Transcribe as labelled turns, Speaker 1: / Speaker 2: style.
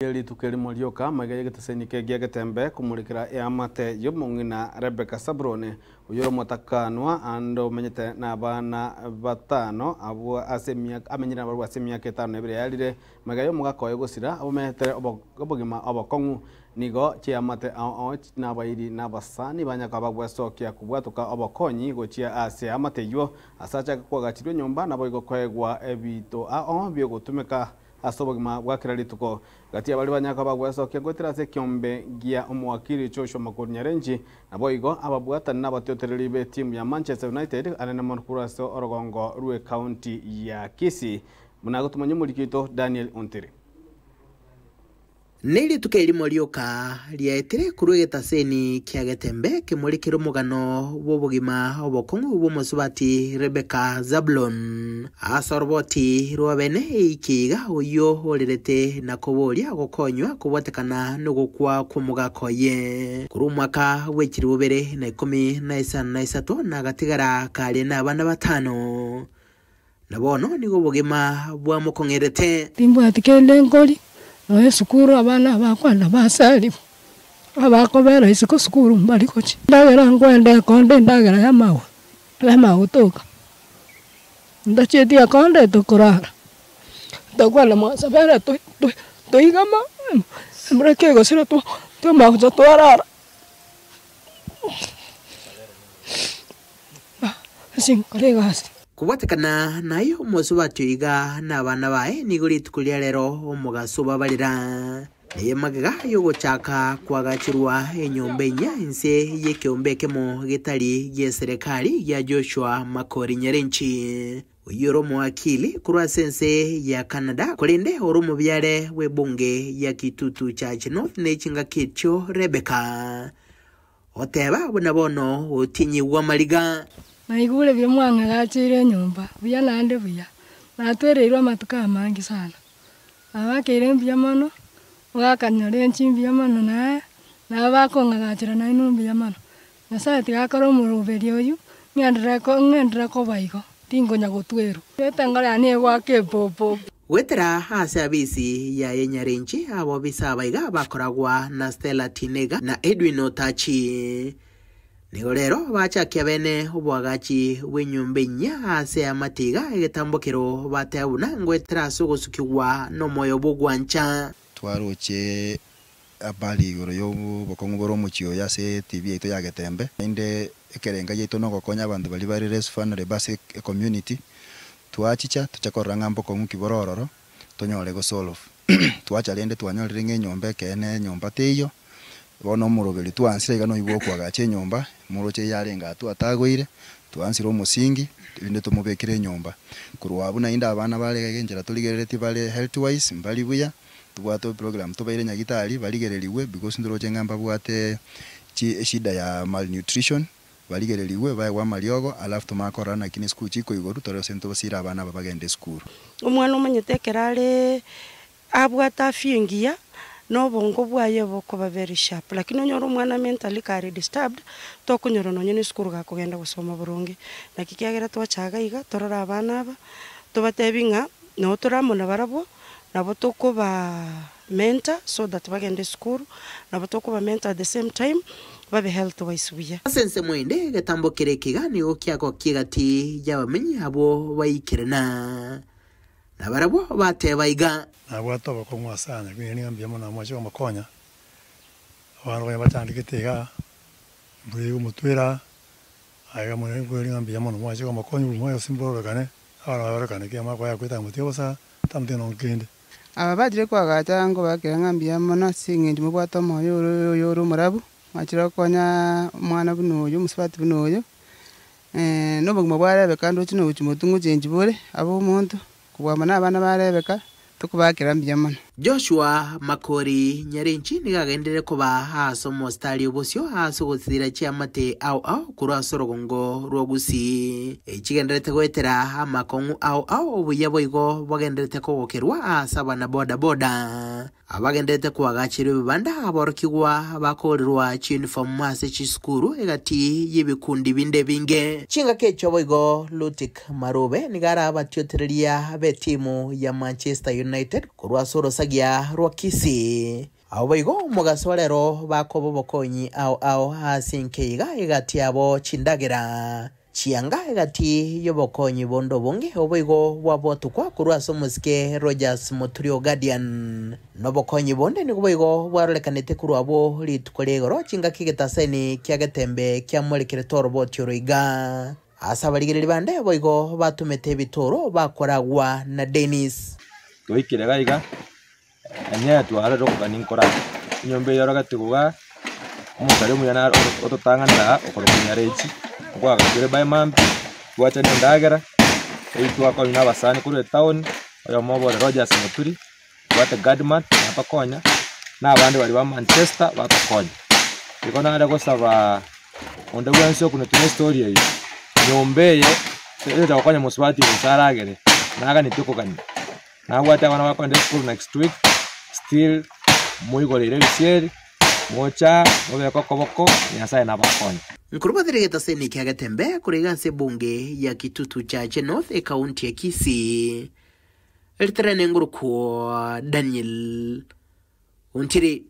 Speaker 1: Rituko erimo rioka amaiga y'egetaseni eke gia Getembe komorekera eamate y'omong'ina Rebecca Sabroni, oyore omotakanwa ande omenyete nabana batano abwo ase emiaka amenyire nabarabwo ase emiaka etano na ebere yarire magega y'omogaka oye gosira obometere obogima obokong'u. Nigo chiamate ao ao nabairi na abasani banya koba bagwesokia kobwatoka obokonyi gochia ase eamate eyio ase achake koagachirwa enyomba naboigo koegwa ebito ao biogotumeka Ase obogima bwa kera rituko, gati y'abaria banyaka bagwesokia goetera ase ekeombe gia omowakiri Joshua Makori Nyarenchi, naboigo ababwatani na abatiotereri b'etimu ya Manchester United anene mono korwa ase orogongo rw'ecounty ya Kisii, buna agotomanya omoriki oito Daniel Ontiri.
Speaker 2: Nerituko erimo rioka riaetire korwa egetaseni kia Getembe kemorikire omogano bw'obogima obokong'u bw'omosubati Rebeka Zablon. Ase oroboti rwa bene eiki iga oyio orerete na koboria gokonywa kobwatekana nogokwa kw'omogaka oye. Korwa omwaka bw'echiribu bibere na ikomi na isano na isato na agatigara kare nabana batano. Na bono nigo obogima bwamokong'erete.
Speaker 3: Timbwati kende nkori, nonya esukuru abana abakwana basarigwe, abakobera isiko sukuru mbari gochia. Endagera nkwenda ekonde endagera y'amagwa, y'amagotoka, ntachieti ekonde tokorara, tokwana mwasabere toi toi toigama, embura kegosira twamanya gocha twarara. Ase nkore egasi.
Speaker 2: Kobwatekana naye omosubati oyo iga na abana baye nigo rituko ria rero omogaso obabarera. Naye magega y'ogochaka koagacherwa enyomba enyia inse y'ekeombe ekemo getari gi'eserekari gia Joshua Makori Nyarenchi, oyio ore omowakili korwa ase ense ya Canada, korende ore omobiare bw'ebunge ya Kitutu Church North ne chingaki echio Rebecca Goteba buna bono gotinyigwa amariga.
Speaker 3: Naigure buya mwang'agacheire enyomba, buya naende buya, natwereirwe amatuko amange sana. Nabakeire mbuya mono, ogakanyora enchi mbuya mono naye, nabo bakong'agachera nainwe mbuya mono. Nyasaye tiga akore omoroberi oyio, ng'enderere ko ng'enderere koba igo, tinkonya gotwerwa. Etengoro yane egoaka epopopo.
Speaker 2: Goetera ase abisi yaye nyarenche, abobisa aba iga bakoragwa na Stella Tinega na Edwin Otachi. Nigo rero bachakia bene oboagachi bw'enyomba enyia ase eamate iga egetambokero bateba buna ngoetera ase ogosukigwa nomoyo bw'ogwancha.
Speaker 4: Twaroche habari igoro y'obokong'u bore omochie oyo ase TV yaito ya Getembe. Naende ekerenga giaito nogokonya abanto baria bare less vulnerable ase ecommunity. Twachicha tocha korora ng'a mbokong'u ki bore ororo, tonyore gosolve. Twacha rende twanyorire ng'a enyomba ekeene enyomba teiyo, bono omoroberi twansire iga noigwa okoagacha enyomba, moroche eyarenge aa twatagoire, twansire omosingi, erinde tomobekere enyomba. Korwa abwo naende abana bare iga enchera torigereretie bare health wise mbari buya, tobwate eprogram tobaire nyagitari barigererigwe because ntoroche ng'a mbabwate chi eshida ya malnutrition. Barigererigwe baegwe amariogo, alafu tomanye korora naki nesukuru chikoigorwa, tore gose ntobasiire abana aba bagende esukuru.
Speaker 5: Omwana omanyete ekero are abwate afya engiya, na obongo bwaye bokoba very sharp. Lakini onyore omwana mentally kare disturbed, tokonyora nonye na esukuru gakogenda gosoma boronge. Naki kiagera twacha iga iga, torore abana aba, tobatebi ng'a nabo tore amo nabarabwo, nabo tokoba mentor so that bagende esukuru, nabo tokoba mentor at the same time babe health wise buya.
Speaker 2: Ase ensemo ende egetambo kere ekiga nigo kiagokia egati y'abamenyi abwo baikerana, na barabwo bateba iga.
Speaker 6: Nabwate obokong'u ase aya, lakini nigo mbuya mono mwache komokonya, abana baye bachandegete igaa, mbuya igomotwera, aiga mono nkoeria ng'a mbuya mono mwache komokonya obogima bwaye gose mbororekane, abana baye barorekane ki amakwaya akwete amotiga bosa, tamotiga nonye kende.
Speaker 7: Aba bachire koagacha nkobakera ng'a mbuya mono ase eng'encho mobwate omoyo ore oyo ore omorabu, mwachire gokonya omwana buna oyo, omosubati buna oyo, na obogima bwa Rebeka ndoche nogochia motwe ngochenchi bore, abe omonto, kobua amo na abana ba Rebeka, tokobakera mbuya mono.
Speaker 2: Joshua Makori Nyarenchi nigo agenderere koba ase omositari obosio ase ogosira chiamate ao ao korwa ase orogongo rwa Gusii. Echigendererete goetera amakong'u ao ao obuya boigo bogendererete kogokerwa ase abana boda boda abagendererete koagacherwa ebibanda aborokigwa bakoorerwa chiuniform ase chisukuru egati y'ebikundi binde ebinge. Chingaki echio boigo Lutik Marube nigo arabatiotereria b'etimu ya Manchester United korwa ase orosagia. orosagia rwa Kisii. Abwo boigo omogaso rero bakoba obokonyi ao ao ase enka iga egati yabo chindagera chianga egati y'obokonyi bonde obonge oboigo bwabwatokwa korwa ase omosike Rogers Muturi o Guardian. Na obokonyi bonde nigo boigo bwarorekanete korwa abwo rituko ria igoro chingaki egetaseni kia Getembe kiamorekerete oroboti oro iga. Ase abarigereria bande boigo batomete ebitoro bakoragwa na Dennis.
Speaker 8: Twaikire iga iga, enyewe twarorire okogania nkorara, enyomba eye orogete iga, omosari omuya naro ototang'anera aa okorokwa nyarechi, okoagacherwa by mambia, twacha na endagera, eywo twakonywa na abasani korwa etown, oyomo obo ore Rogers Muturi, tobwate Gadman natokonya, na abande baria ba Manchester batokonya. Igo nare gosaba onde bwensi okunetwe na estory eye, nyomba eye, egocha gokonya mosubati oyo gose aragere, naganeti okogania. Nabwate abana bakoenda esukuru next week, still moigoreire ebisieri, mocha mobeke okoboko, Nyasaye nabakonye.
Speaker 2: Nkorubathire getaseni kia Getembe korwa iga ase ebunge ya Kitutu Chache North ekaunti ya Kisii. Ritere nengurukwo Daniel Ontiri.